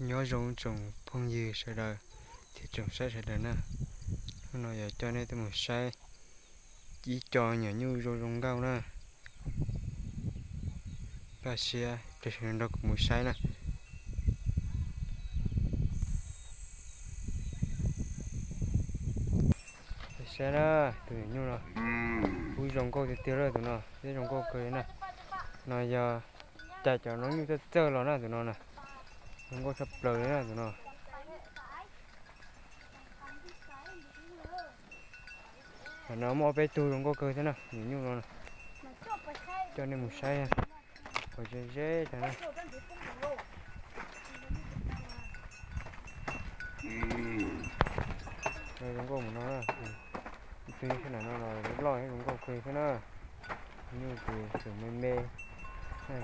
Nyob zoo tsoom phooj ywg sawv daws thiab tsoom saib sawv daws na. Hnub no yuav coj nej tuaj mus saib ib co nyuam nyuj zoo zoo nkauj na. Kaj siab, nrog kuv mus saib na. Saib na, tus nyuam nyuj no kuj zoo nkauj tiag tiag lawm tus no, thiab zoo nkauj kawg li na. No yog cais cov noob nyuj txawj txawj los na tus no na. Zoo nkauj tshaj plaws li na tus no. Tam no muaj ob peb tug zoo nkauj kawg thiab na, nyuam nyuj no na. Coj nej mus saib, qhov ze ze tag na. Zoo nkauj mus no na. Ib tug nyuj sab nram no los loj thiab zoo nkauj kawg thiab na. Nyuj ces tseem me me. Zoo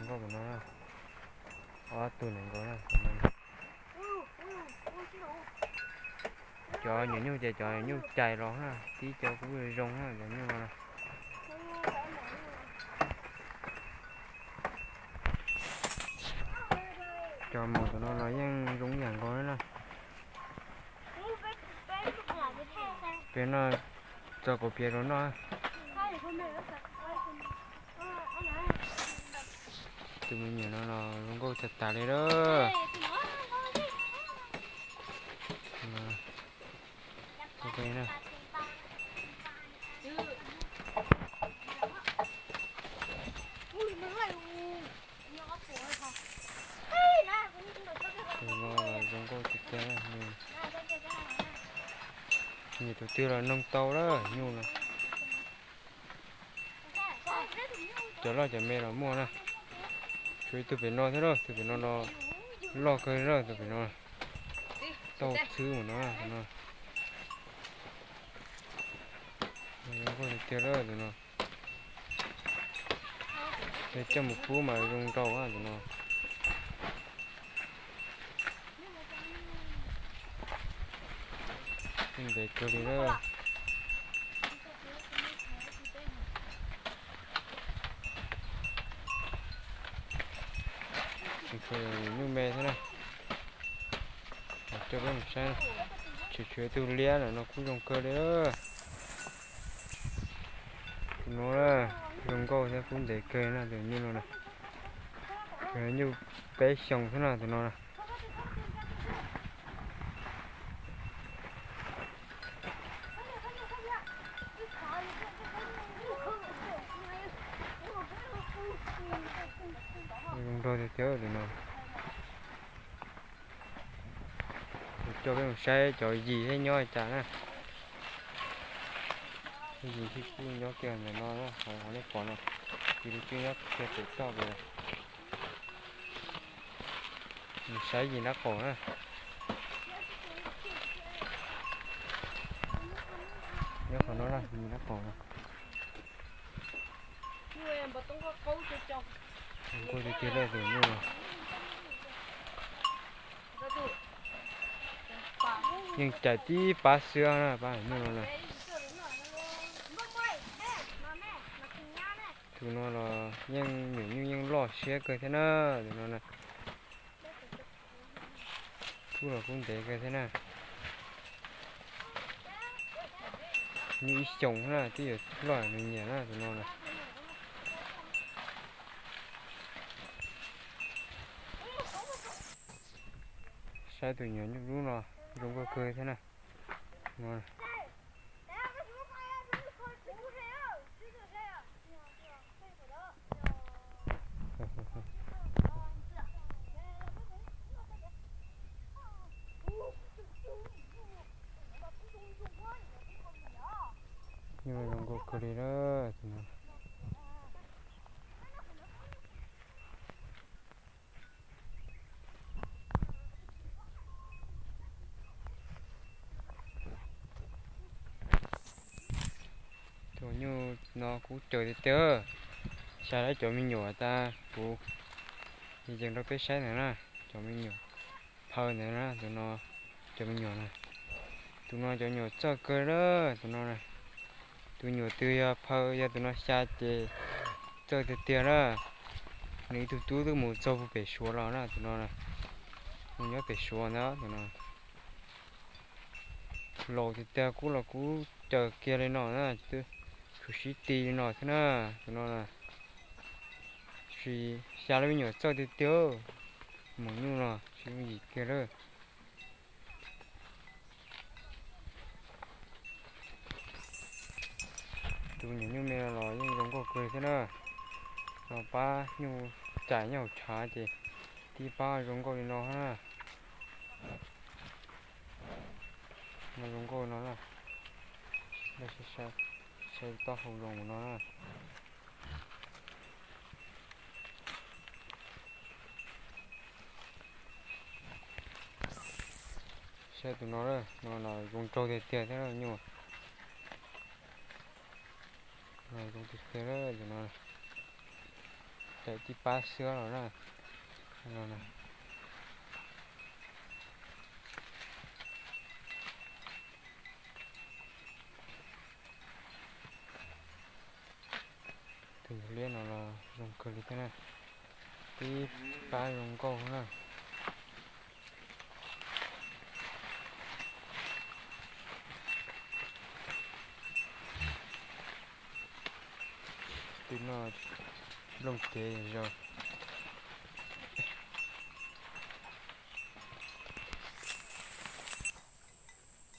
nkauj mus no na. Ob tug ntawm nkaus na. Cov nyuam nyuj ces cov nyuj cais los na, tib co kuj zoo na cov nyuj no na. Cov maum tus no los yeej zoo ib yam nkaus na. Peb noj txog kaus pias rau noj. Tus me nyuam no los zoo nkauj tag tas li lawm. Tus no los zoo nkauj tiag tiag, nyiam tus twg los noog tau lawm nyuj no. Cov loj cov me los muaj na. Tshuav ib tug pem no thiab na, tus pem no no loj kawg li na, tus pem no tau txhwb mus no na, tus no. Zoo nkauj tiag tiag lawm tus no. Yog coj mus pub mas zoo nraug tus no. Ntev kawg li na. Tseem tshuav nyuj me thiab na. Coj peb mus saib, tseem tshuav tus liab na, no kuj zoo kawg li. Tus no zoo nkauj thiab kuj ntev kawg na, tus nyuj no na. Nyuj peb xyoos xwb na tus no na. Zoo nraug tiag tiag tus no. Kuv coj peb mus saib cov yim thiab nyob li cas na. Yim thiab kuj nyob kiag ntawm no na, qhov nej pom no, yim thiab kuj nyob kiag pem toj pem. Mus saib yim nraub qaum na. Nyob qhov no na, yim nraub qaum no. Zoo nkauj tiag tiag lawm tus nyuj no. Yeej cais tib pab xwb na, pab nyuj no na. Tus no los yeej nyuam nyuj yeej loj siab kawg thiab na, tus no na. Kub los kub ntev kawg thiab na. Nyuj ib xyoos na, twb yuav loj nws nyiam na tus no na. Saib tus nyuam nyuj lub no zoo nkauj kawg thiab na. Nyuj zoo nkauj kawg li lawm tus no. Tus nyuj no kuj cawm tiag tiag. Xyov lawv cov me nyuam tas kuv yees rau peb saib ntawd na, cov me nyuam phaw ntawd na, tus no cov me nyuam na. Tus no cov nyuam txawj kawg lawm tus no na. Tus nyuam twg yog phaw, yog tus no xya ces Txawj tiag tiag na. Nws ib tug tub twb mus txog pem Suav los na tus no na. Mus nyob pem Suav ntag tus no. Laus tiag tiag, kub los kub caws kiag li no na, twb tshuav sib ti li no thiab na tus no na. Sis xya leej me nyuam txawj tiag tiag. Maum nyuj no tsis yooj yim kiag lawm. Tus me nyuam nyuj me no los yeej zoo nkauj kawg thiab na. Los pab nyuj cais nyob hauv tshav ces tib pab zoo nkauj li no na. No zoo nkauj no na. Saib taub hau zoo no na. Saib tus no, no zoo nraug tiag tiag thiab nyuj. No zoo tiag tiag tus no. Cais tib pab xwb los na. Tus liab no los zoo kawg li thiab na. Tib pab zoo nkauj na. Tus no nplooj cev zog.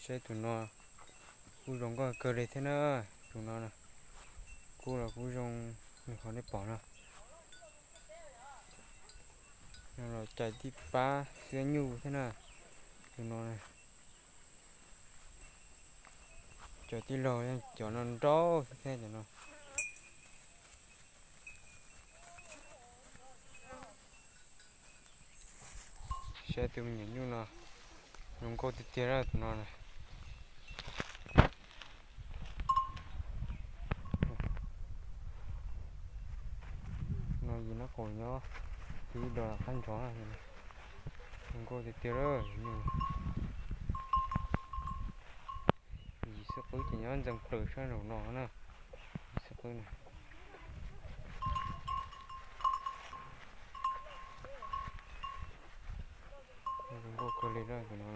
Saib tus no kuj zoo nkauj kawg li thiab na. Tus no kub los kuj zoo, nws qhov nej pom no. No los cais tib pab xiab nyuj thiab na. Tus no, cov tij laug cov no nraug thiab cov no. Saib tus me nyuam nyuj no, zoo nkauj tiag tiag tus no na. No yim nab qaum nyob tib do qab ntsov, zoo nkauj tiag tiag. Yim xwb qwb ces nyob ntxeev plaws sab nraum no na. Yim xwb qwb na. Zoo nkauj kawg li tus no.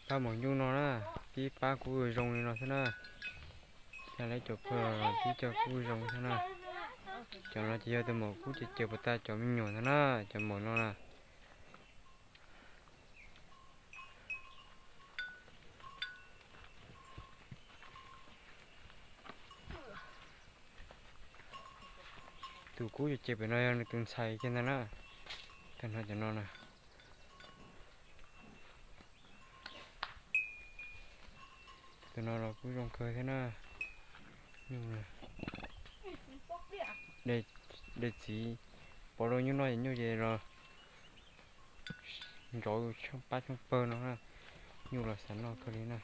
Pab maum nyuj no na, tib pab kuj zoo li no xwb na. Xya leej cov pawg los tib co kuj zoo xwb na. Cov no ces yog tus maum kub ces ces puas tag cov me nyuam ntag na, cov maum no na. Tus kub ces pem no yog nws tus ntxhais kiag ntag na. Tag nrho cov no na. Tus no los kuj zoo kawg thiab na. Nyuj, de txiv, pov rau nyuj noj ces nyuj ces los ntsauv tsheej pab tsheej pawg no na. Nyuj los xav noj kawg li na.